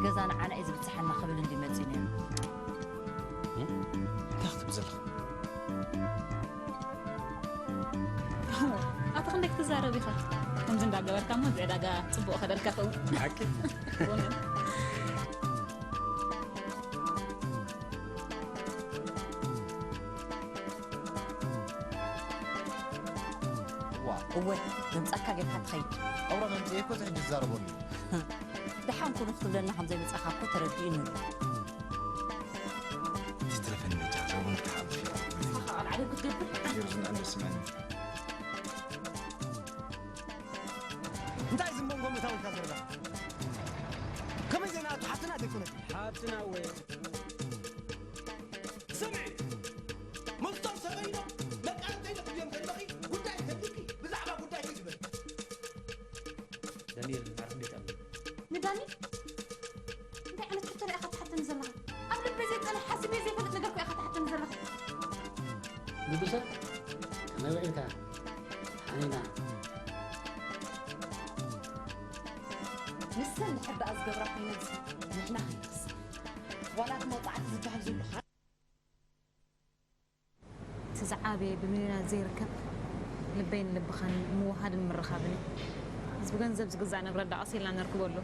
ገዛ ንዓና እዩ ዝብጽሓና ክብል እንዲ መጺኡ ነይሩ። እንታይ ክትብል ዘለኻ? ኣታ ክንደይ ክትዛረብ ኢኻ? ከምዚ እንዳገበርካ እሞ እዚ ዕዳጋ ጽቡቕ ከደልካ ኸውን። ሓቂ? እውነት። እወ፣ ምምጻእካ ጌርካ ትኸይድ። ኣውራ መምፅኤ እኮ እዚ ሕጂ ዝዛረበሉ እዩ። ደሓን ኩኑ ክትብለና ከም ዘይመጻእካ እኮ ተረዲኡኒ ኣሎ። ትትረፈኒ መጫ ዘውን ክትሓብሽ ንስኻ ቃል ዓለም ክትገብር ጀርዝን ኣንደስማኒ እንታይ ዝንበንጎ መታወልካ ዘረባ ከመይ ዘይናቱ ሓፍትና ዘይኮነት ሓፍትና ወይ ስምዒ ምስቶም ሰበይኖም መቃልተይ ነትብዮም ዘለኺ ጉዳይ ተልኪ ብዛዕባ ጉዳይ ግዝበል ዳንኤል ዓርፍ እንዴት ኣለ? ንዳኒ እንታይ ዓይነት ሕቶ ኢኻ ትሓተኒ ዘለኻ? ኣብ ልበይ ዘይጸንሕ ሓሲበ ዘይፈልጥ ነገር እኮ ኢኻ ትሓተኒ ዘለኻ። ንጉሰ ከመይ ውዒልካ ሓኒና? ንሰን ዝሕብኣ ዝገብራ ኮይነንስ ንሕና ከይንኽስር ዋላ እቲ መውፃዕቲ ዝበሃል ዘሎ እቲ ዝዓበየ ብሚልዮናት ዘይርከብ ልበይን ልብኻን ምውሃድን ምርኻብን እዩ። እዚ ብገንዘብ ዝግዛእ ንብረት ደኣ ቀስ ኢልና ነርክበሉ።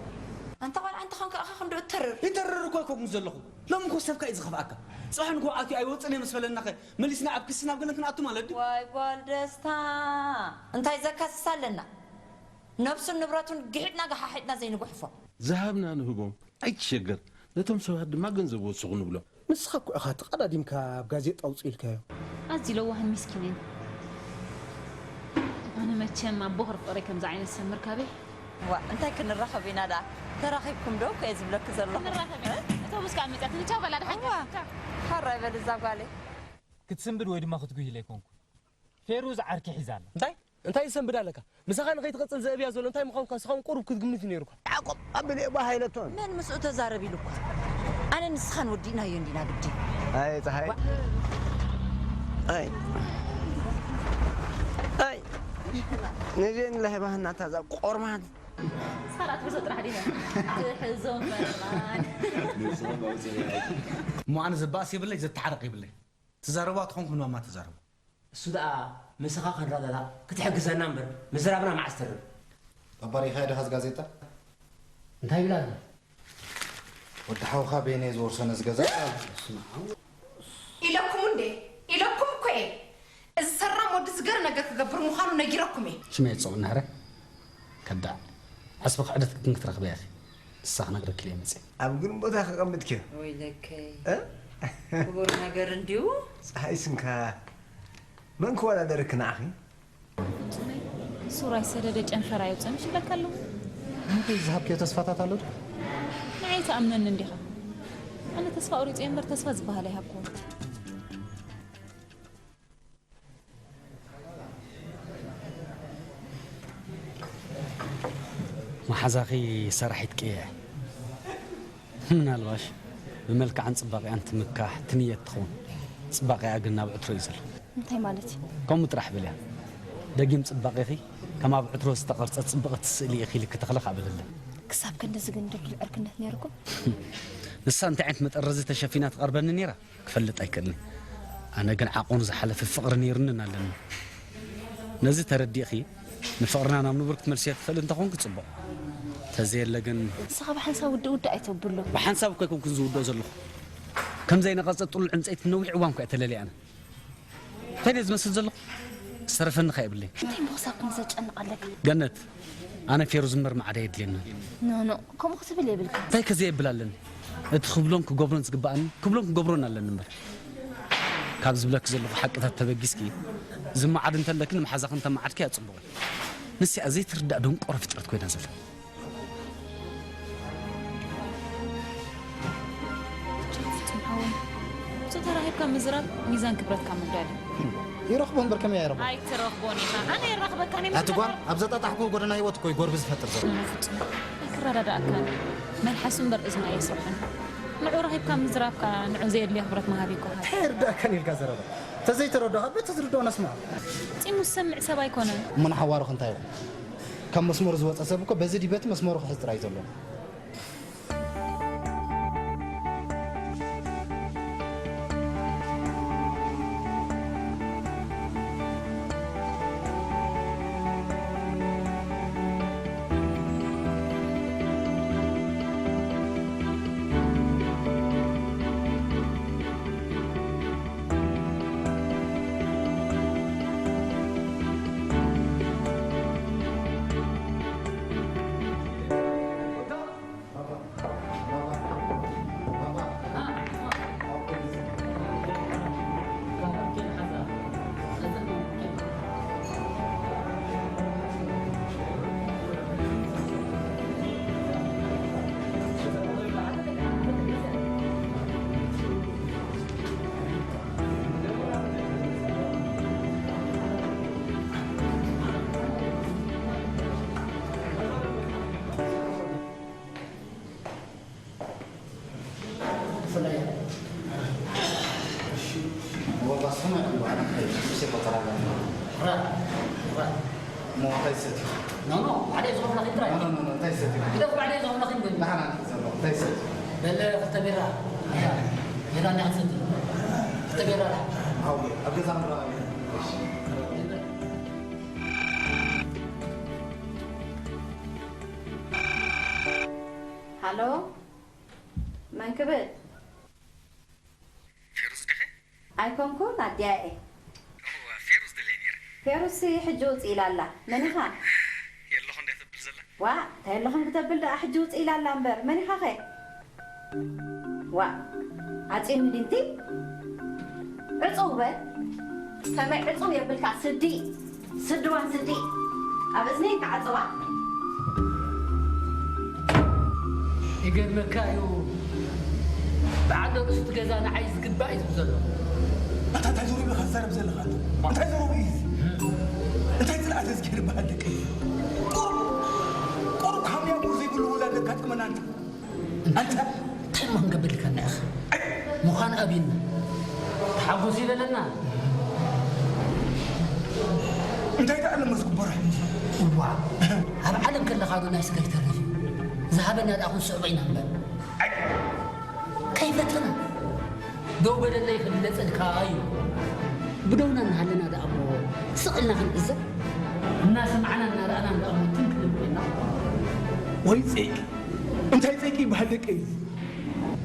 ኣንታ ቆልዓ እንተኾንካ ኢኻ ክንድኡ እተርር። ይተርር እኮ ኣይኮንኩን ዘለኹ። ሎሚ እኮ ሰብካ እዩ ዝኸፍኣካ። ጽባሕ ንግሆ ኣትዩ ኣይወጽእን እየ ምስ በለናኸ መሊስና ኣብ ክሲ ናብ ገለን ክንኣቱ ማለት ድዩ? ዋይ ጓል ደስታ። እንታይ ዘካስስ ኣለና? ነብሱን ንብረቱን ግሒጥና ገሓሒጥና ዘይንጉሕፎ። ዝሃብና ንህቦም ኣይትሸገር ነቶም ሰባት ድማ ገንዘብ ወስኹ ንብሎም። ንስኻ እኮ ኢኻ ተቐዳዲምካ ኣብ ጋዜጣ ኣውፅኡ ኢልካዮ። ኣዝዩ ለዋህን ሚስኪንን። ኣነ መቸም ኣቦ ክርፍቕረይ ከምዚ ዓይነት ሰብ ምርካበይ። ዋእ እንታይ ክንራኸብ ኢና ደኣ ተራኺብኩም ዶ እኮ እየ ዝብለኪ ዘለኹ። ክንራኸብ ኢና። ኣውቶቡስ ከዓ መፅያትኒ ቻው በላ ደሓን። እዋ ቻው። ሓራይ በል እዛ ጓለይ። ክትስንብድ ወይ ድማ ክትጉሂ ለይኮንኩ ፌሩዝ ዓርኪ ሒዛ ኣላ። እንታይ እንታይ ይሰንብድ ኣለካ? ምሳኻ ንኸይትቐጽል ዘእብያ ዘሎ እንታይ ምዃንካ ንስኻ እውን ቁሩብ ክትግምት እዩ ነይሩካ። ያዕቆብ ኣብል እየ ባህ ኣይለቶን። መን ምስኡ ተዛረብ ኢሉካ? ኣነ ንስኻን ወዲእናዮ እንዲና ግዲ። ኣይ ፀሓይ ኣይ ኣይ ንዜን ለህባህና ታዛ ቆርማት ሳላት ብሰ ጥራሕ ዲና ትሕዞም ፈርቓን እሞ ኣነ ዘባእስ የብለይ ዘተሓርቕ የብለይ ትዛረቧ ትኾንኩም ድማ ተዛረቡ እሱ ደኣ ምሳኻ ክንረዳዳእ ክትሕግዘና እምበር ምዝራብና መዓስ ተርፍ። ኣባሪኻዮ ዲኻስ ጋዜጣ? እንታይ ይብል ኣሎ? ወዲ ሓውኻ ቤኔ ዝወርሶ ነዚ ገዛ። ኢለኩም እንዴ ኢለኩም እኮ እየ። እዚ ሰራም ወዲ እዚ ገለ ነገር ክገብር ምዃኑ ነጊረኩም እየ። ሽመይ ጽቕ ናህረ ከዳዕ ዓስቢ ክዕደት ክትረኽበያ ኢኺ። ንሳ ክነግረኪ ኢለ መጽእ። ኣብ ግኑን ቦታ ከቐምጥኪዮ። ወይለከይ ክቡር ነገር እንድዩ። ፀሓይ ስንካ መን ክወዳደርኪ ንዓኺ? ሱር ኣይሰደደ ጨንፈር ኣየውፅእን ሽለካ ኣለዉ። እንታይ ዝሃብክዮ ተስፋታት ኣሎ ድዩ? ንዓይ ትኣምነኒ እንዲኻ? ኣነ ተስፋ ቁሪፀ እምበር ተስፋ ዝበሃል ኣይሃብክዎን። መሓዛኺ ሰራሒትኪ እየ። ምናልባሽ ብመልክዓን ጽባቐኣን ትምካሕ ትንየት ትኸውን። ጽባቐኣ ግን ናብ ዕትሮ እዩ ዘሎ። እንታይ ማለት እዩ? ከምኡ ጥራሕ በልያ። ደጊም ጽባቐኺ ከም ኣብ ዕትሮ ዝተቐርጸት ጽብቕቲ ስእሊ ኢኺ ኢልኪ ተኽለ ከኣ በለለ። ክሳብ ክንድዚ ግን ድልዱል ዕርክነት ነይርኩም? ንሳ እንታይ ዓይነት መጠረዚ ተሸፊና ትቐርበኒ ነይራ? ክፈልጥ ኣይክእልን። ኣነ ግን ዓቐኑ ዝሓለፈ ፍቕሪ ነይሩንን ኣለንን። ነዚ ተረዲእኺ ንፍቕርና ናብ ንቡር ክትመልስዮ ትኽእሊ እንተኾንኪ ጽቡቕ። ተዘየለ ግን ንስኻ ብሓንሳብ ውድእ ውድእ ኣይተብሎ። ብሓንሳብ እኮ ኣይኮንኩን ዝውድኦ ዘለኹ። ከም ዘይነቐጸ ጥሉል ዕንጸይቲ ነዊሕ እዋን እኮ እየ ተለልየ ኣነ። እንታይ ድየ ዝመስል ዘለኹ? ዝተረፈኒ ከ የብለይ። እንታይ ምኽሳብ ከም ዘጨንቕ ኣለካ? ገነት፣ ኣነ ፌሩዝ እምበር ማዕዳ የድልየኒ። ኖ ኖ፣ ከምኡ ክትብል የብልካ። እንታይ ከ ዘየብል ኣለኒ? እቲ ክብሎን ክገብሮን ዝግባኣኒ ክብሎን ክገብሮን ኣለኒ እምበር። ካብ ዝብለኪ ዘለኹ ሓቅታት ተበጊስኪ ዝመዓድ እንተለኪ ንመሓዛኺ እንተመዓድኪ እያ ጽቡቕ። ንሲኣ ዘይትርዳእ ደንቆሮ ፍጥረት ኮይና ዘላ። ፍጹም ሓወይ፣ ብሱ ተራኺብ ካብ ምዝራብ ሚዛን ክብረትካ ምጉዳል እዩ። ይረኽቦ እምበር ከመይ ኣይረኽቦ? ኣይትረኽቦን ኢኻ። ኣነ የራኽበካን እየ። ኣቲ ጓል፣ ኣብ ዘጣጣሕኩ ጎደና ህይወት እኮ እዩ ጎርቢ ዝፈጥር ዘሎ። ፍጹም ኣይክረዳዳእካን። መልሓሱ እምበር እዝኑ ኣየስርሖን። ንዑ ረኺብካ ምዝራብካ ንዑ ዘየድልዮ ክብረት ምሃብ ይኮሃል። እንታይ ይርዳእካን ኢልካ ዘረባ? ተዘይተረዳኻ በቲ ዝርድኦ ነስምዖ። ጺሙ ዝሰምዕ ሰብ ኣይኮነን። እሞ ንሓዋሩኸ እንታይ ይኹን? ካብ መስመሩ ዝወጸ ሰብ እኮ በዚ ድዩ በቲ መስመሩ ክሕዝ ጥራይ እዩ ዘሎ። ሃሎ፣ መን ክብል? ፌሩዝ ዲኺ? ኣይኮንኩን፣ ኣዲኣ እየ። እዋ፣ ፌሩዝ ደለየ ነይረ። ፌሩዝሲ ሕጂ ውፅእ ኢላ ኣላ። መን ኢኻ? የለኹ እንድያ ተብል ዘላ። ዋእ፣ እንታይ ኣለኹም ክተብል ደኣ ሕጂ ውፅእ ኢላ ኣላ እምበር። መን ኢኻኸ? ዋእ፣ ዓፂኒ ድንቲ? ዕፅው በል። ከመይ ዕፅው የብልካ ስዲ። ስድዋን ስዲ ኣብ እዝነይ ክዓጽዋ። ይገርመካ እዩ። በዓል ርእሱ እቲ ገዛ ንዓይ ዝግባእ እዩ ዝብል ዘሎ። ኣታ እንታይ ዘረቡ ኢኻ ትዛረብ ዘለኻ? እንታይ ዘረቡ እዩ እዚ? እንታይ ጽልኣት እዝግሄር ይበሃል ደቂ? ቁሩብ ቁሩብ ካብ ንያቡር ዘይብሉ ውላድ ኣጋጥመና ኣንታ። ኣንታ እንታይ እሞ ክንገብር ኢልካና ኢኻ? ምዃን ኣብዩና። ተሓጎስ ይበለና። እንታይ ደኣ ኣሎ እሞ ዝግበሮ? እዋ፣ ኣብ ዓለም ከለኻ ዶ ናይ ስጋ ይተርፍ እዩ? ዝሃበና ደኣ ክንስዕቦ ኢና እምበር። ከይፈተና ደው በለለይ ክብለጸልካ እዩ። ብደውና እናሃለና ደኣ እሞ ስቕ ኢልና ክንዕዘብ? እናሰማዕና እናረኣና ደኣ እሞ ትም ክንብል ኮይና። ወይ ጸይቂ! እንታይ ጸይቂ ይበሃል ደቀይ?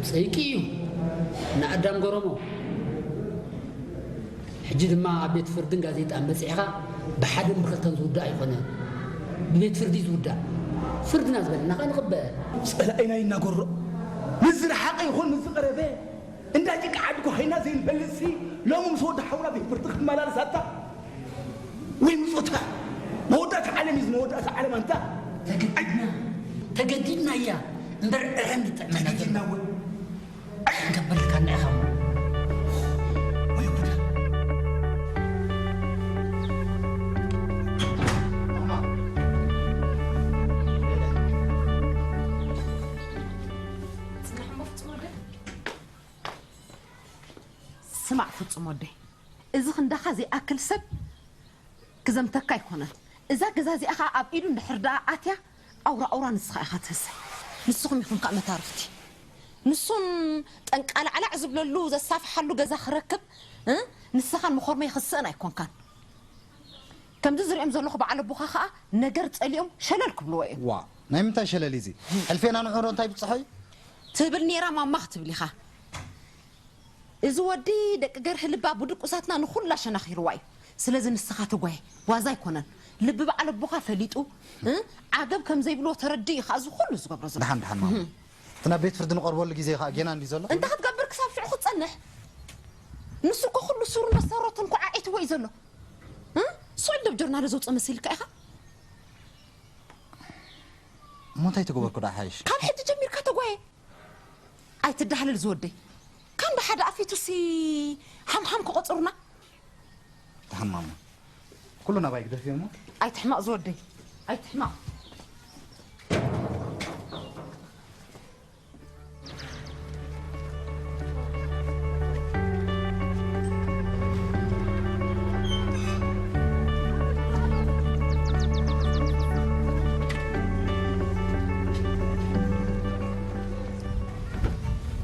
ጸይቂ እዩ ንኣዳም ገረሞ። ሕጂ ድማ ኣብ ቤት ፍርድን ጋዜጣን በጺሕኻ ብሓደን ብኽልተን ዝውዳእ ኣይኮነን። ብቤት ፍርዲ እዩ ዝውዳእ። ፍርድና ዝበለና ኸኣ ንቕበል። ጸላኢና ይናገሮ። ምስ ዝረሓቐ ይኹን ምስ ዝቐረበ እንዳ ጭቃ ዓዲ እኮ ኸይና ዘይንፈልጥሲ ሎሚ ምስ ወዲ ሓውና ቤት ፍርዲ ክትመላለስ ኣታ። ወይ ምጾታ መወዳእታ ዓለም እዩ፣ መወዳእታ ዓለም ኣንታ። ተገዲድና ተገዲድና እያ እምበር ዕረ እንድጥዕመና ተገዲድና ዘሎ። ወይ ክንገብርልካና ኢኻ እሞ። ወይ ጉዳ። ጽናሕ እሞ ፍጹም ወደ ስማዕ ፍጹም ወደይ፣ እዚ ክንዳኻ ዘይኣክል ሰብ ክዘምተካ ኣይኮነን። እዛ ገዛ እዚኣ ኸኣ ኣብ ኢዱ እንድሕር ደኣ ኣትያ፣ ኣውራ ኣውራ ንስኻ ኢኻ ትህሰ። ንስኹም ኢኹም ከኣ መታርፍቲ። ንሱን ጠንቃላዕላዕ ዝብለሉ ዘሳፍሓሉ ገዛ ክረክብ እ ንስኻን መኾርመይ ይኽስእን ኣይኮንካን። ከምዚ ዝሪኦም ዘለኹ በዓል ኣቦኻ ኸኣ ነገር ጸሊኦም ሸለል ክብልዎ እዮም። ዋ ናይ ምንታይ ሸለል እዩ እዚ? ሕልፌና ንዑ ዶ እንታይ ይብጽሖ እዩ? ትብል ነይራ ማማ ክትብል ኢኻ። እዚ ወዲ ደቂ ገርሂ ልባ ብድቁሳትና ንኹላ ሸናኺርዋ እዩ። ስለዚ ንስኻ ተጓየ፣ ዋዛ ኣይኮነን። ልቢ በዓል ኣቦኻ ፈሊጡ፣ እ? ዓገብ ከም ዘይብልዎ ተረዲኡ እዩ ኸኣ እዚ ኹሉ ዝገብሮ ዘሎ። ደሓን ደሓን ማማ። እቲ ናብ ቤት ፍርዲ ንቐርበሉ ግዜ ኸኣ ጌና እንድዩ ዘሎ። እንታይ ክትገብር ክሳብ ሽዑ ክትጸንሕ? ንሱ እኮ ኹሉ ሱሩን መሰረቱን ኳዓዒትዎ እዩ ዘሎ። እ? ስዑድ ደብ ጆርናል ዘውጽኦ መሲልካ ኢኻ? እሞ እንታይ ተገበርኩ ደኣ ሓይሽ? ካብ ሕጂ ጀሚርካ ተጓየ። ኣይትዳህለል ዝወደይ። ከም ብሓደ ኣፊቱሲ ሓምሓም ክቆጽሩና። ተሓማሙ። ኩሉ ናባይ ግደፍዮ እሞ። ኣይትሕማቕ ዝወደይ። ኣይትሕማቕ።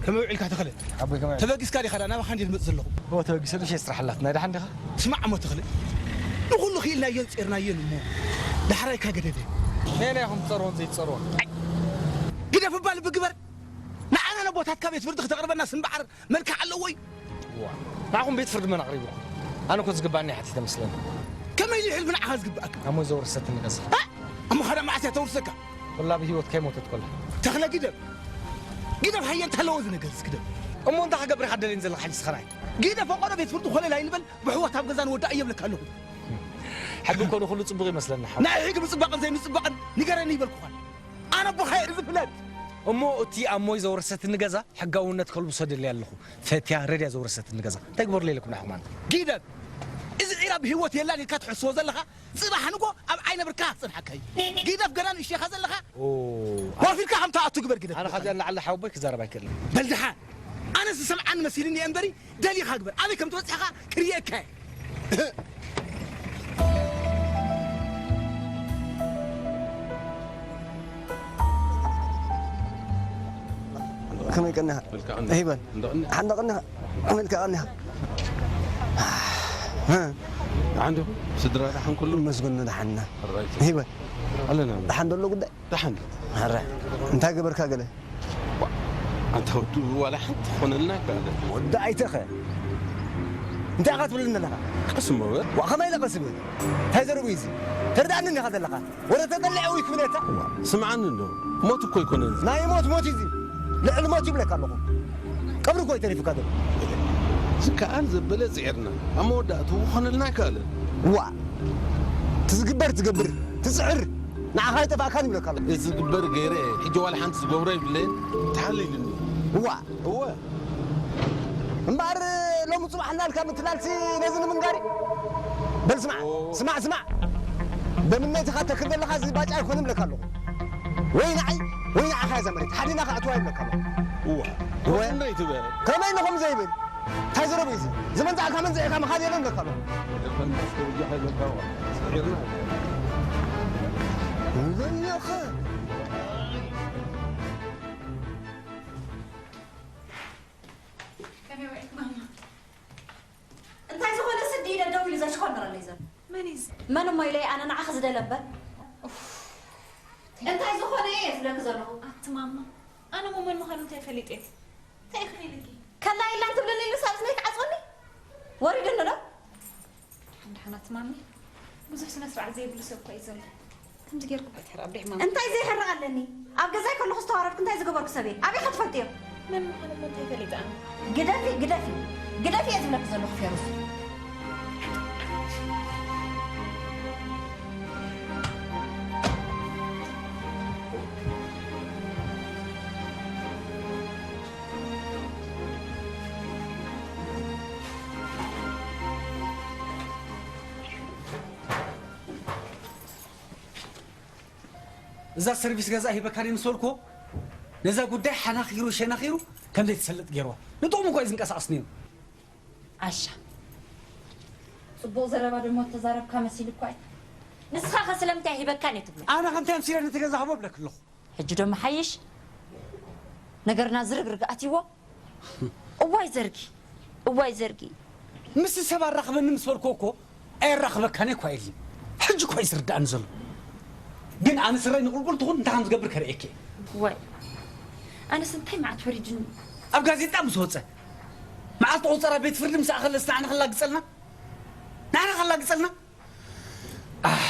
ከመይ ውዒልካ ተኸለ? ኣቦይ ከመይ? ተበጊስካ ዲኻ? ዳ ናባኻ እንዲ ዝመጽእ ዘለኹ። እወ፣ ተበጊሰ፣ ልሽ የስራሕላት። ናይ ደሓን ዲኻ? ስማዕ እሞ ተኽለ፣ ንኹሉ ክኢልናዮን ጼርናዮን እሞ፣ ዳሕራይካ ገደደ። ነየናይ ኢኹም ትጸርዎን ዘይትጸርዎን? ኣይ፣ ግደፍ እባ ልቢ ግበር። ንዓና ነቦታትካ ቤት ፍርዲ ክተቕርበና ስምበዓር መልክዕ ኣለዎ እዩ። ዋ፣ ንዓኹም ቤት ፍርዲ መን ኣቕሪብኩም? ኣነ እኮ ዝግባኣኒ ሓቲተ መስለኒ። ከመይ ኢሉ ሕልሚ ንዓኻ ዝግብኣካ? ኣሞይ ዘውርሰትኒ ገዛ። እ? እሞ ኸዳ መዓስ እያ ተውርሰካ? ወላ ብህይወት ከይሞተት ኮላ። ተኽለ ግደፍ። ግደፍ ሃየ እንተለዎ እዚ ነገር እዚ ግደፍ። እሞ እንታይ ክገብር ኢኻ ደልየን ዘለኻ ሕጂ ስኸናይ? ግደፍ ፈቐዶ ቤት ፍርዲ ኮለል ኣይንበል ብሕወት ኣብ ገዛ ንወዳእ እየ እብለካ ኣለኹ። ሕጊ እኮ ንኹሉ ጽቡቕ ይመስለና ሓው። ናይ ሕጊ ምጽባቕን ዘይምጽባቕን ንገረኒ ይበልኩኻ። ኣነ ኣቦኻ እየ ዝፍለጥ። እሞ እቲ ኣሞይ ዘውረሰትኒ ገዛ ሕጋውነት ከልብሶ ደልየ ኣለኹ። ፈትያ ረድያ ዘውረሰትኒ ገዛ እንታይ ግበርሉ ኢለኩም ንዓኹም ኣነ? ግደፍ። እዚ ዒራ ብህይወት የላን ኢልካ ትሕስቦ ዘለኻ ጽባሕ ንጎ ኣብ ዓይነ ብርካ ክጸንሓካ እዩ። ግደፍ ገና ንእሽቶ ኢኻ ዘለኻ። ኦ፣ ዋፊርካ ከም ትኣቱ ግበር ግደፍ። ኣነ ካብዚኣ ንላዕሊ ሓወቦይ ክዛረብ ኣይክእልን። በል ደሓን። ኣነ ዝሰምዓኒ መሲልኒ እየ እምበሪ ደሊኻ ግበር። ኣበይ ከም ትበጽሕኻ ክርእየካ እየ። ከመይ ቀኒኻ? መልክዕ ቀኒኻ። ሂበን። እንደቐኒ። ሓንደ ቀኒኻ። ከመይ ኢልካ ቀኒኻ? ዓንዱ ስድራ ደሓን ኩሉ? መስገን ደሓንና። ሕራይ። ሂበን። ኣለና። ደሓን ደሎ ጉዳይ? ደሓን። ሕራይ። እንታይ ገበርካ ገለ? ዋ፣ ኣንታ ወዱ ዋላ ሓንቲ ክኾነልና ኣይከኣለን። ወዲ ኣይተኸ። እንታይ ኢኻ ትብለኒ ዘለኻ? ቀስ እሞ በል። ዋ፣ ከመይ ኢለ ቀስ እብል? እንታይ ዘረቡ እዩ እዚ? ተረዳእኒ እንዲኻ ዘለኻ? ወረ ተጠሊዐ ወይ ክብለካ? ዋ፣ ስምዓኒ እንዶ። ሞት እኮ ኣይኮነን እዚ። ናይ ሞት ሞት እዩ እዚ። ልዕሊ ሞት ይብለካ ኣለኹ። ቀብሪ እኮ እዩ ተሪፉካ ዘሎ። ዝከኣል ዘበለ ጽዒርና። ኣብ መወዳእትኡ ክኾነልና ኣይከኣለን። ዋ፣ ትዝግበር ትገብር፣ ትጽዕር። ንዓኻ ኣይጠፋእካን ይብለካ ኣለኹ። እዚ ዝግበር ገይረ፣ ሕጂ ዋላ ሓንቲ ዝገብሮ የብለይን። ተሓሊሉኒ። ዋ። እወ። እምበኣር ሎሚ ጽባሕ እናልካ ምትላልሲ ነዚ ንምንጋር እዩ። በል ስማዕ፣ ኦ። ስማዕ፣ ስማዕ። ደምነትኻ ተክል ዘለኻ እዚ ባጫ ኣይኮነ እብለካ ኣለኹ። ወይ ንዓይ፣ ወይ ንዓኻ እያ እዛ መሬት። ሓዲና ከኣትዋ ይብለካ ኣለኹ። እዋ። እወ። ክንደይ ትበል? ከመይ ኢሉ ከምኡ ዘይብል? እንታይ ዘረቡ እዩ እዚ? ዝመንዛዕካ መንዚዕካ ምኻድ የለን እብለካ ኣለኹ። ዘለኻ። ከመይ ውዒልኪ ማማ? እንታይ ዝኾነ ስዲ ኢለ ደው ኢሉ ዘሽኾርምረለይ ዘሎ? መን እዩ እዚ? መን እሞ ኢለ ኣነ ንዓኺ ዝደለ እምበር። ኡፍ። እንታይ ዝኾነ እየ ዝብለኪ ዘለኹ? ኣቲ ማማ፣ ኣነ እሞ መን ምዃኑ እንታይ ፈሊጠ? እንታይ ኢኺ ኢልኪ? ከላ የላን ትብልኒ ኢሉ ሳብ እዝነይ ክዓጽወኒ? ወሪዱኒ ዶ? ደሓን ደሓን ኣቲ ማሚ፣ ብዙሕ ስነ ስርዓት ዘይብሉ ሰብ እኮ እዩ ዘሎ። ከምዚ ጌርኩ ከይትሕርቕ ኣብ ዴሕ ማሚ። እንታይ ዘይሕርቕ ኣለኒ? ኣብ ገዛይ ከለኹ ዝተዋረድኩ እንታይ ዝገበርኩ ሰብ እየ? ኣበይ ከ ትፈልጥዮ? መን ምዃኑ እሞ እንታይ ፈሊጠ ኣነ? ግደፊ፣ ግደፊ፣ ግደፊ እየ ዝብለኪ ዘለኹ ፌሩዝ። እዛ ሰርቪስ ገዛ ሂበካኒ ምስ በልኩዎ፣ ነዛ ጉዳይ ሓናኺሩ ሸናኺሩ ከም ዘይትሰልጥ ገይርዋ። ንጥቕሙ እኮ እዩ ዝንቀሳቐስ ነይሩ። ዓሻ። ጽቡቕ ዘረባ ደሞ እተዛረብካ መሲሉ እኳ እዩ። ንስኻ ከ ስለምንታይ ሂበካን እየ ትብሎ? ኣነ ከምታይ ኣምሲለ ነቲ ገዛ ሃቦ እብለኪ ኣለኹ። ሕጂ ዶ መሓይሽ? ነገርና ዝርግርግ ኣትይዎ? እዋይ ዘርጊ፣ እዋይ ዘርጊ። ምስ ሰብ ኣራኽበኒ ምስ በልኩዎ እኮ ኣየራኽበካን እኳ ኢልኒ። ሕጂ እኳ እዩ ዝርድኣኒ ዘሎ። ግን ኣነ ስረይ ንቑልቁል ትኹን እንታይ ከም ዝገብር ከርእየኪ እየ። ዋይ፣ ኣነስ እንታይ መዓት ፈሪድኒ። ኣብ ጋዜጣ ምስ ወጸ፣ መዓልቲ ቆጸራ ቤት ፍርዲ ምስ ኣኸለስ ንዓና ከላግጸልና? ንዓና ከላግጸልና? ኣህ።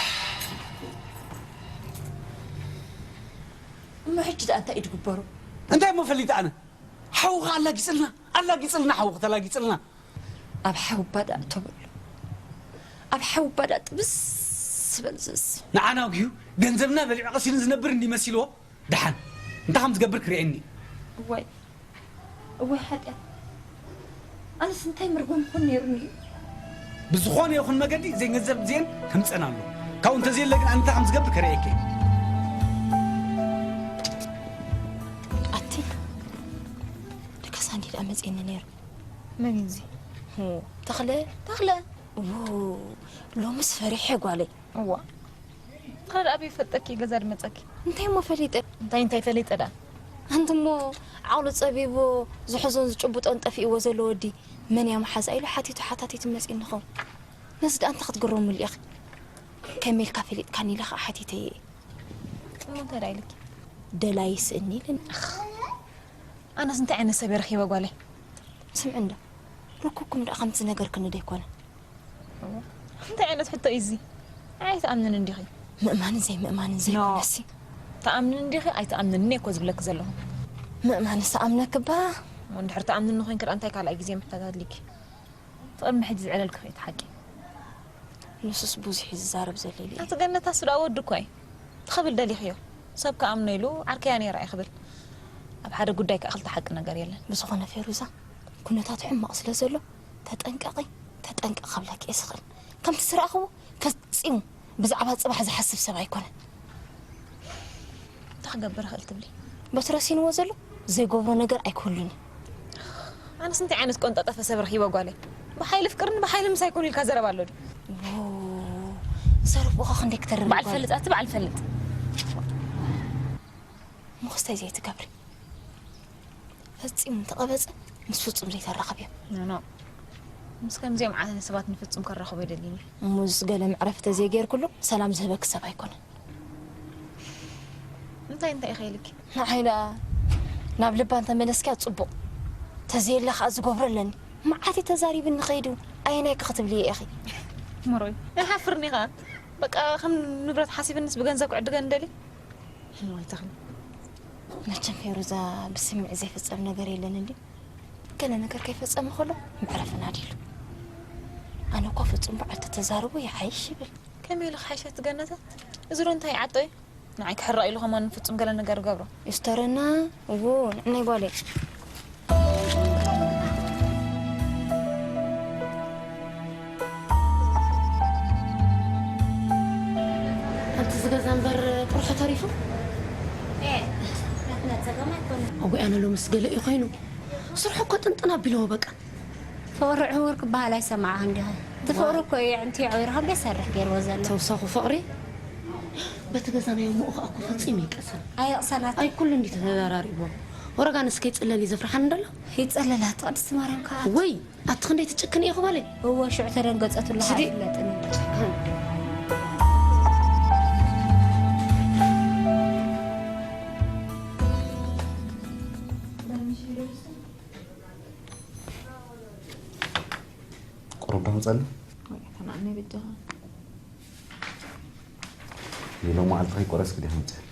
እሞ ሕጂ ደኣ እንታይ እዩ ዝግበሩ? እንታይ እሞ ፈሊጠ ኣነ? ሓውኻ ኣላጊጽልና፣ ኣላጊጽልና፣ ሓውኺ ተላጊጽልና። ኣብ ሓዊ ባዳ እተበሉ። ኣብ ሓዊ ባዳ ጥብስ ዝበል ዝስ። ንዓና ወጊኡ ገንዘብና በሊዑ ቀሲኑ ዝነብር እንዲ መሲልዎ፣ ደሓን እንታይ ከም ዝገብር ክርእየኒ። እዋይ፣ እዋይ ሓጢኣት፣ ኣነስ እንታይ ምርጎም ክኾን ነይሩኒ እዩ? ብዝኾነ ይኹን መገዲ ዘይገንዘብ ዜን ከምፀን ኣሎ። ካብኡ እንተዘየለ ግን ኣንታ ከም ዝገብር ከርእየኪ እየ። ኣቲ ደካ ሳንዲ ደኣ መፅየኒ ነይሩ። መን እዩ እዚ? ሆ፣ ተኽለ። ተኽለ። ዎ፣ ሎምስ ፈሪሐ ጓለይ። እዋ፣ ተኽለ ደኣ ኣበይ ይፈልጠኪ? ገዛ ድመፀኪ። እንታይ እሞ ፈሊጠ? እንታይ እንታይ ፈሊጠ ደኣ? ኣንቲ እሞ ዓቕሉ ፀቢብዎ ዝሕዞን ዝጭብጦን ጠፊእዎ ዘሎ ወዲ መን እያ መሓዛ ኢሉ ሓቲቱ ሓታቲቱ መፂእኒ ኸውን። ነዚ ደኣ እንታይ ክትግረምሉ ኢኺ? ከመይ ኢልካ ፈሊጥካኒ ኢለ ኸዓ ሓቲተዮ እየ። እሞ እንታይ ደኣ ኢልኪ? ደላይ ስእኒ ኢለኒ። ኣነስ እንታይ ዓይነት ሰብ እየ ረኺበ ጓለይ? ስምዒ እንዶ፣ ርኩብኩም ደኣ ከምቲ ዝነገርክኒ ዶ ኣይኮነን? እንታይ ዓይነት ሕቶ እዩ እዚ? ኣይትኣምንን እንዲኺ። ምእማንን ዘይምእማንን ኖ። ዘይኮነሲ። ትኣምንን እንዲኺ ኣይትኣምንን እየ እኮ ዝብለኪ ዘለኹ። ምእማንስ እኣምነኪ እባ። እሞ እንድሕር ትኣምንኒ ኮይንኪ ደኣ እንታይ ካልኣይ ግዜ ምሕታት ኣድልይኪ? እቲ ቅድሚ ሕጂ ዝዕለልክዮ እቲ ሓቂ። ንሱስ ብዙሕ እዩ ዝዛረብ ዘሎ ኢሉ እዩ። ኣቲ ገነት ኣሱ ደኣ ወዲ እኮ እዩ። ትኸብል ደሊኽዮ። ሰብ ክኣምኖ ኢሉ ዓርከያ ነይራ እየ ክብል። ኣብ ሓደ ጉዳይ ከኣ ክልተ ሓቂ ነገር የለን። ብዝኾነ ፌሩዛ፣ ኩነታቱ ሕማቕ ስለ ዘሎ ተጠንቀቒ፣ ተጠንቀቒ ክብለኪ እየ ዝኽእል። ከምቲ ዝረኣኽዎ ፈጺሙ ብዛዕባ ጽባሕ ዝሓስብ ሰብ ኣይኮነን። እንታይ ክገብር እኽእል ትብሊ? በቲ ረሲንዎ ዘሎ ዘይገብሮ ነገር ኣይክህሉን እዩ። ኣነስ እንታይ ዓይነት ቆንጠጠፈ ሰብ ረኺበ ጓለይ? ብሓይሊ ፍቅርን ብሓይሊ ምሳይ ኩን ኢልካ ዘረባ ኣሎ ድዩ? ዎ፣ ዘረብኡኻ ክንደይ ክተርር በዓል ጓል። ፈልጥ ኣቲ በዓል ፈልጥ። ምኽስታይ ዘይትገብሪ። ፈጺሙ እንተቐበጸ ምስ ፍጹም ዘይተራኸብ እዮም። ኖ፣ ኖ። ምስ ከምዚኦም ዓይነት ሰባት ንፍጹም ከራኽቦ ኣይደልን እየ። እሙስ ገለ መዕረፊ ተዘይገይርኩሉ ሰላም ዝህበኪ ሰብ ኣይኮነን። እንታይ እንታይ ኢኺ ኢልኪ? ንዓይ ደኣ ናብ ልባ እንተመለስኪያ ጽቡቕ። ተዘየለ ከኣ ዝገብሮ ኣለኒ። መዓት እዩ ተዛሪብኒ ከይዱ። ኣየናይ ከ ክትብልዮ ኢኺ? ምሮይ፣ ኣይሓፍርን ኢኻ። በቃ ከም ንብረት ሓሲብንስ ብገንዘብ ክዕድገን እንደሊ? እዋይ ተኽሊ። መቸም ፌሩዛ ብስምዒት ዘይፍጸም ነገር የለን እንድዩ። ገለ ነገር ከይፈጸመ ከሎ መዕረፍና ድሉ። ኣነ እኮ ፍጹም በዓል ተተዛርቦ ይሓይሽ ይብል። ከመይ ኢሉ ክሓይሽ ኣቲ ገነታት? እዚ ዶ እንታይ ይዓጦ እዩ? ንዓይ ክሕረቕ ኢሉ ከማን ፍጹም ገለ ነገር ገብሮ። ይስተረና፣ እዎ፣ ንዕናይ ጓለይ። ኣብቲ ዝገዛ እምበር ጥርሑ ተሪፉ? ኤ፣ ናትና ጸገም ኣይኮነን። ኣጎይ ኣነ ሎምስ ገለ እዩ ኮይኑ። ስርሑ እኮ ጥንጥን ኣቢልዎ በቃ። ፍቕሪ ዕውር ክበሃል ኣይሰማዕኻን ዲኻ? እቲ ፍቕሪ እኮ እዩ ኣዕንቱ ኣዕዊሩ ከም ዘይሰርሕ ገይርዎ ዘሎ። ተውሳኹ ፍቕሪ በቲ ገዛ ናይ እሞ ኸኣ እኮ ፈጺሙ ይቀሰን። ኣየቕሰናት። ኣይ ኩሉ እንዲ ተደራሪብዎ። ወረጋ ንስከ ይጽለል እዩ ዘፍርሓኒ ደሎ። ይጸለላት ቅድስቲ ማርያም ከኣ። ወይ ኣቲ ክንደይ ትጭክን ኢኺ በለ። እወ ሽዑ ተደንገጸትሉ ስዲ። ኣይፍለጥን። ቁሩብ ዶ ምጸሊ? ወይ ተናእነይ በጃኻ። የሎ መዓልቲ ከይቆረስክ ዲኻ ምጸል?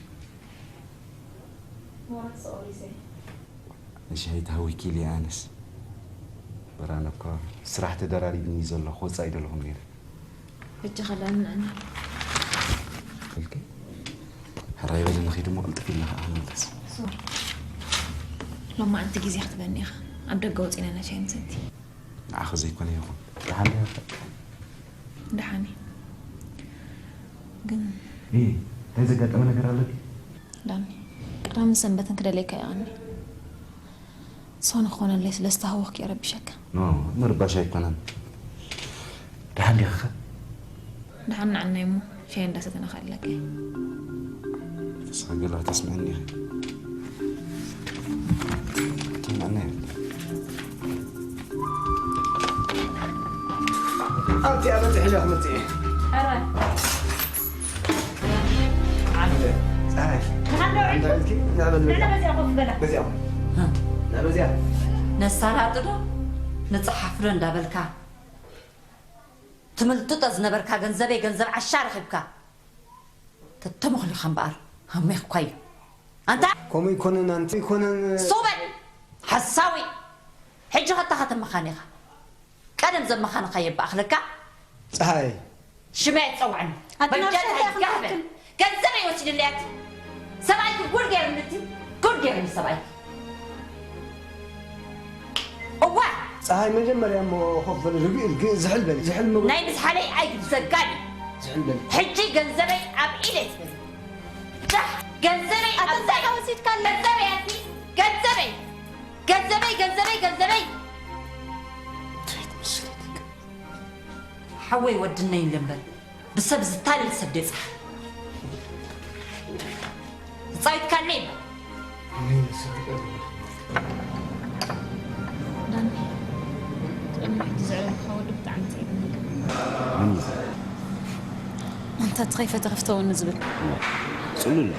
ሞራስ ኦሪሰ። ንሻሂ ተሃዊኪ ኢለ ኣነስ። በራነ እኳ ስራሕ ተደራሪብኒ ዘሎ ክወጽእ ኣይደለኹም ነይረ። ሕጂ ኸለኒ ኣነ። ኢልኪ? ሕራይ በሊ ንኺድ እሞ ቅልጥፍ ኢልና ኸዓ ንመለስ። ሶሪ። ሎማዓንቲ ግዜ ክትበኒ ኢኻ። ኣብ ደገ ወጺና ኢና ሻሂ ንሰቲ። ንዓኺ ዘይኮነ ይኹን። ደሓን ዲኻ? ደሓን እየ። ግን እ፣ እንታይ ዘጋጠመ ነገር ኣሎ ድዩ? ዳኒ፣ ቀዳምን ሰንበትን ክደልየካ እየ ቀኒ። ዝኾነ ክኾነለይ ስለ ዝተሃወኽኩ እየ ረቢሸካ። ኖ፣ ምርባሽ ኣይኮነን። ደሓን ዲኻ ኸ? ደሓን ንዓናይ እሞ ሻሂ እንዳሰተና ከዕልለካ እየ። ተስፋ ገለ ከተስምዐኒ ኢኺ። ትስምዐኒ እያ። ኣንቲ ኣበ ትሕለ ክምጽእ እየ። ሕራይ። ዓንተ፣ ጸሓይ። መሓንዶ ዓንተ ዒልኪ፣ ንዕበል በዚኣ። ንዕና በዚኣ ኮፍ በላ። በዚኣ። ንዕበዚኣ። ነሳላጢ ዶ ንጸሓፍ ዶ እንዳበልካ ትምልጥጦ ዝነበርካ ገንዘበይ ገንዘብ ዓሻ ረኺብካ። ተተመኽሊኻ እምበኣር ሃሜኽኳ እዩ። ኣንታ ከምኡ ይኮነን፣ ኣንቲ ይኮነን። ሱቕ በል ሓሳዊ። ሕጂ ኸታ ከተመኻኒ ኢኻ። ቀደም ዘመኻንኻ የበኣኽለካ። ጸሃይ። ሽመይ ኣይትጸውዐኒ። ኣንቲ ናብ በጃ ሸርሒ ተሃይጋህ በል። ኣይኮንክን። ገንዘበይ ወሲድለይ ኣቲ። ሰብኣይኪ ጉድ ገይሩኒ እቲ። ጉድ ገይሩኒ ሰብኣይኪ። እዋ፣ ጸሃይ መጀመርያ እሞ ኮፍ በሊ፣ ርግእ ኢልኪ ዝሕል በሊ፣ ዝሕል ምግቢ ናይ ምዝሓለይ ኣይግድሰካን እዩ። ዝሕል በሊ። ሕጂ ገንዘበይ ኣብ ኢደይ ትበሊ። ዳሕ! ገንዘበይ ኣብ ኣታ ኢደይ! ወሲድካለይ። ገንዘበይ ኣቲ! ገንዘበይ! ገንዘበይ! ገንዘበይ! ገንዘበይ! ሓወይ ወድነይ ኢለ እምበር ብሰብ ዝታለል ሰብ ደይ ጽሓፍ። ዝጻወትካለይ እምበር። ዳኒ፣ ቅድሚ ሕጂ ዘዕለልካ ወዲ ብጣዕሚ ትዕብኒ። ኣንታ እቲ ከይፈተ ክፍተወኒ ዝብል። ጽሉል።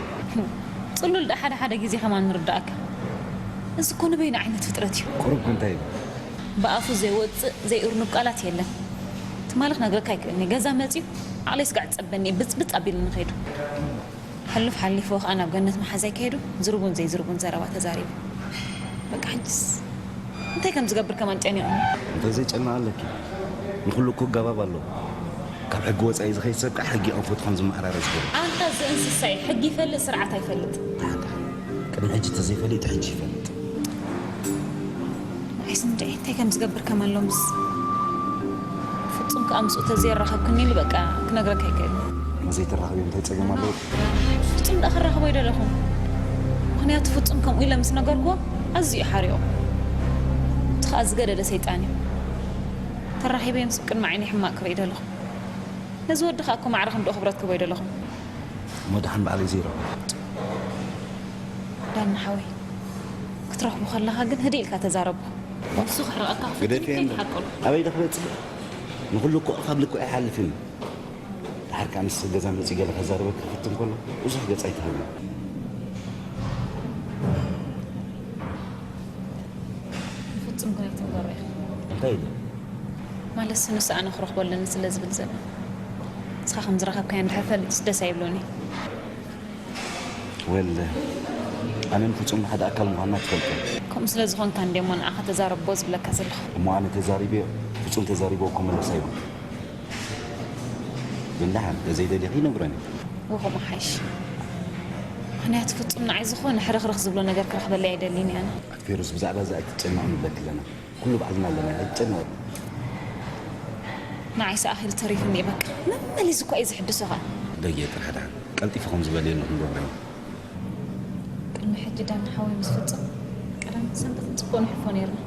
ጽሉል ዳ ሓደ ሓደ ግዜ ከማን ንርዳእካ። እዚ እኮ ንበይኑ ዓይነት ፍጥረት እዩ። ቁሩብ እንታይ እዩ? ብኣፉ ዘይወጽእ ዘይእርኑብ ቃላት የለን። ትማሊ ክነግረካ ኣይክእልን እየ። ገዛ መጺኡ ዓቕለይ ስጋዕ ጸበኒ ብጽብጽ ኣቢሉኒ ከይዱ። ሕሉፍ ሓሊፍዎ ከኣ ናብ ገነት መሓዛይ ከይዱ ዝርቡን ዘይዝርቡን ዘረባ ተዛሪቡ። በቃ ሕጅስ እንታይ ከም ዝገብር ከማን ጨኒቑኒ። እንታይ ዘጨንቕ ኣለኪ? ንኹሉ እኮ ኣገባብ ኣለዎ። ካብ ሕጊ ወጻኢ ዝኸይድ ሰብ ከኣ ሕጊ ኣንፈቱ ከም ዝመዓራረ ዝገብር። ኣንታ እዚ እንስሳ እዩ። ሕጊ ይፈልጥ ስርዓት ኣይፈልጥ። ደሓን ደሓን። ቅድሚ ሕጂ ተዘይፈሊጡ ሕጂ ይፈልጥ። ኣይስምዒ እንታይ ከም ዝገብር ከማን ሎምስ ፍጹም ከኣ ምስኡ ተዘየራኸብክኒ ኢሉ በቃ ክነግረካ ኣይክእልን። ንዘይተራኽብዮ እንታይ ጸገም ኣለዎ? ፍጹም ደኣ ክራኸቦ ኣይደለኹን። ምኽንያቱ ፍጹም ከምኡ ኢለ ምስ ነገርክዎ ኣዝዩ እዩ ሓሪቑ። እቲ ከኣ ዝገደደ ሰይጣን እዩ። ተራኺበዮም ስብ ቅድሚ ዓይነይ ሕማቕ ክርኢ ኣይደለኹን። ነዚ ወዲ ከኣ እኮ ማዕረ ክንድኡ ክብረት ክህቦ ኣይደለኹን። እሞ ደሓን ባዕለይ ዘይረኽቦ። ዳኒ ሓወይ ክትረኽቦ ከለኻ ግን ህድእ ኢልካ ተዛረቦ። ንሱ ክሕርቐካ ክፍትን ግደፍዮ እምበር። ከይትሓቅሮ። ኣበይ ዶ ክበጽሕ? ንኹሉ እኮ ካብ ልክዑ ኣይሓልፍን እዩ። ድሓር ከኣ ምስ ሰብ ገዛ መጺኡ ገለ ከዛርበካ ክፍትን ከሎ ብዙሕ ገጽ ኣይትህብን። ንፍጹም ግን ኣይትንገሮ ኢኻ። እንታይ ኢለ? ማለትሲ ንሱ ኣነ ክረኽቦ ኣለኒ ስለ ዝብል ዘሎ። ንስኻ ከም ዝረኸብካዮ እንድሕር ፈሊጡስ ደስ ኣይብሎን እዩ። ወል ኣነን ፍጹም ንሓደ ኣካል ምዃንና ትፈልጦ። ከምኡ ስለ ዝኾንካ እንድየ እሞ ንዓኻ ተዛረቦ ዝብለካ ዘለኹ። እሞ ኣነ ተዛሪበዮ፣ ፍጹም ተዛሪብዎ እኮ መለሳ ይብሉ። ግን ደሓን ተዘይደልየኺ ይነግረኒ። ወኸምኡ ሓይሽ። ምኽንያቱ ፍጹም ንዓይ ዝኾነ ሕርኽርኽ ዝብሎ ነገር ክረኽበለይ ኣይደልይን እየ ኣነ። ኣቲ ፌሩዝ ብዛዕባ እዚ ኣይትጨነቒ ንብለኪ ኣለና። ኩሉ ባዕልና ኣለና ኣይትጨነቒ። ንዓይስ ኣኺሉ ተሪፉኒ እዩ በቃ። መመሊሱ እኳ እዩ ዝሕድሶ ኸኣ። ደጌ ጥራሕ ደሓን ቀልጢፉ ከም ዝበልየሉ ክንገብሮ ኢና። ቅድሚ ሕጂ ዳኒ ሓወይ ምስ ፍጹም ቀዳመይቲ ሰንበት ጽቡቕ ነሕልፎ ኔርና።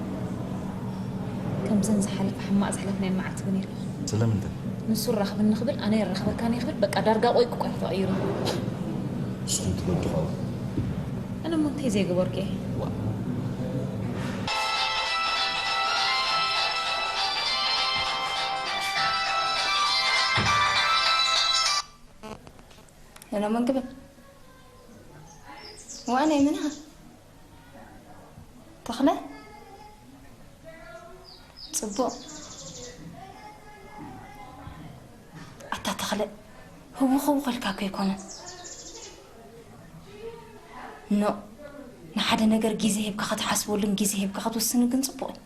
ከምዘን ዝሓለፋ ሕማቕ ዘሕለፍናየን መዓልቲ እውን የለን። ስለምንታይ? ንሱ ራኽብኒ ክብል ኣነ ይራኽበካን እየ ክብል በቃ ዳርጋ ቆይቁ ቆይሑ ተቐይሩ። ንስኹም ትበድኹ። ኣነ እሞ እንታይ ዘይገበርኩ እየ? ሄሎ መንግበ ዋእነ ምና ተኽለ ጽቡቕ ኣታ ተኽለ ህውኽ ህውኽ ኢልካ እኮ ኣይኮነን ኖ ንሓደ ነገር ግዜ ሂብካ ክትሓስበሉን ግዜ ሂብካ ክትውስን ግን ጽቡቕ እዩ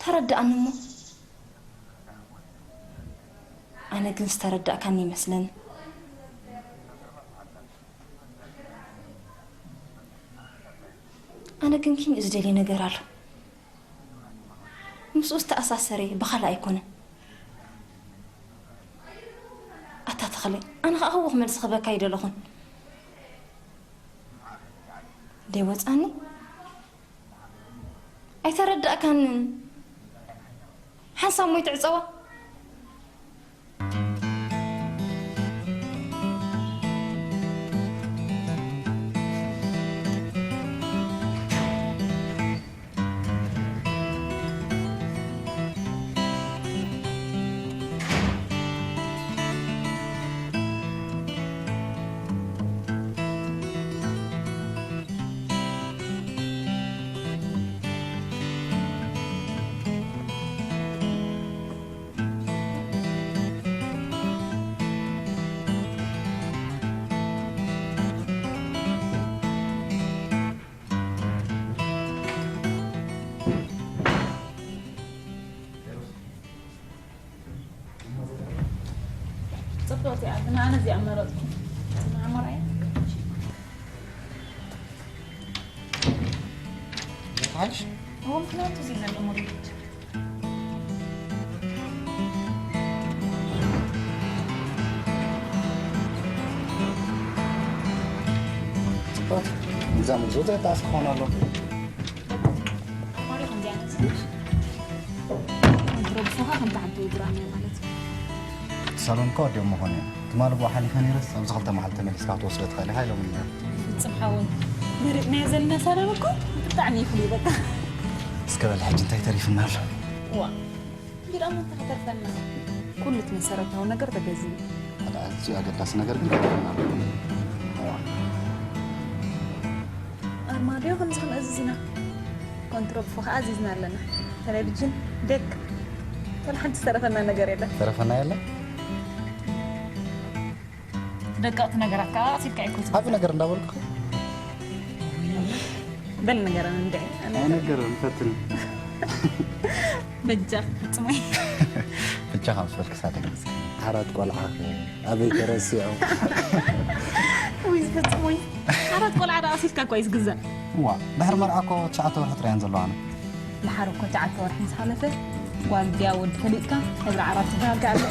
ተረድኣኒ እሞ ኣነ ግን ዝተረዳእካኒ ይመስለኒ ኣነ ግን ኪንኡ ዝደልየ ነገር ኣሎ ምስኡ ዝተኣሳሰረ እየ ብኻልእ ኣይኮነን ኣታ ተኽለ ኣነ ኸዓ ህውኽ መልሲ ክበካ ይደለኹን ደይ ወፃኒ ኣይተረዳእካንን ሓንሳብ ሞይ ትዕፀዋ ጽብቕቲ እያ ግን ኣነ እዚኣ መረጽኩ። ንዓመራ እያ። ሓይሽ? እዎ፣ ምኽንያቱ እዚ ዘሎ ሞሪድ። ጽቡቕ። እዛ ምድሪ ዘጣስ ክኾን ኣሎ። ኣርማድዮ ከምዚኣ ትመስል። ድሮ ብሶኻ ከምታ ሓንቲ ውድራ እያ ማለት እዩ። ሳሎን እኮ ኣዲኦም መኾን እዮም። ትማሊ ብኡ ሓሊፈ ነይረስ ኣብዚ ክልተ መዓልቲ ተመሊስካ ክትወስዶ ትኽእል ኢኻ ኢሎም ነይሮም። ፍጹም ሓወይ፣ መሪጽናዮ ዘለና ሳሎን እኮ ብጣዕሚ እዩ ፍሉይ በቃ። እስከ በል ሕጂ እንታይ ተሪፍና ኣሎ? ዋ፣ እንግዲህ ኣሞ እንታይ ከተርፈና? ኩሉ እቲ መሰረታዊ ነገር ተገዚኡ። ሓደ ኣዝዩ ኣገዳሲ ነገር ግን ተሪፍና ኣሎ። ዋ። ኣርማድዮ ከምዚ ክንእዝዝ ኢና። ኮንትሮፎ ከዓ ኣዚዝና ኣለና። ቴሌቪዥን፣ ዴክ፣ ገለ ሓንቲ ዝተረፈና ነገር የለን። ተረፈና የለን? ደቀቕቲ ነገራት ከዓ ኣቕሲልካ ኣይኮ ትብል። ዓቢ ነገር እንዳበልኩ። በል ንገረን እንዴ። ኣይነገረን፣ ፈትን። በጃ፣ ፍጹመይ። በጃ ካብ ዝፈልክ ሳተን ግዜ። ዓራት ቆልዓ ኣበይ ተረሲዑ? ውይ፣ ዝፈጽሞ እዩ። ዓራት ቆልዓ ደኣ ኣሲልካ እኮ እዩ ዝግዛእ። እዋ፣ ድሕሪ መርዓ እኮ ትሽዓተ ወርሒ ጥራይ እየን ዘለዋና። ድሓር እኮ ትሽዓተ ወርሒ ምስ ሓለፈ፣ ጓል ድያ ወዲ ፈሊጥካ፣ ሕብሪ ዓራት ትበሃል ከኣ ኣሎ።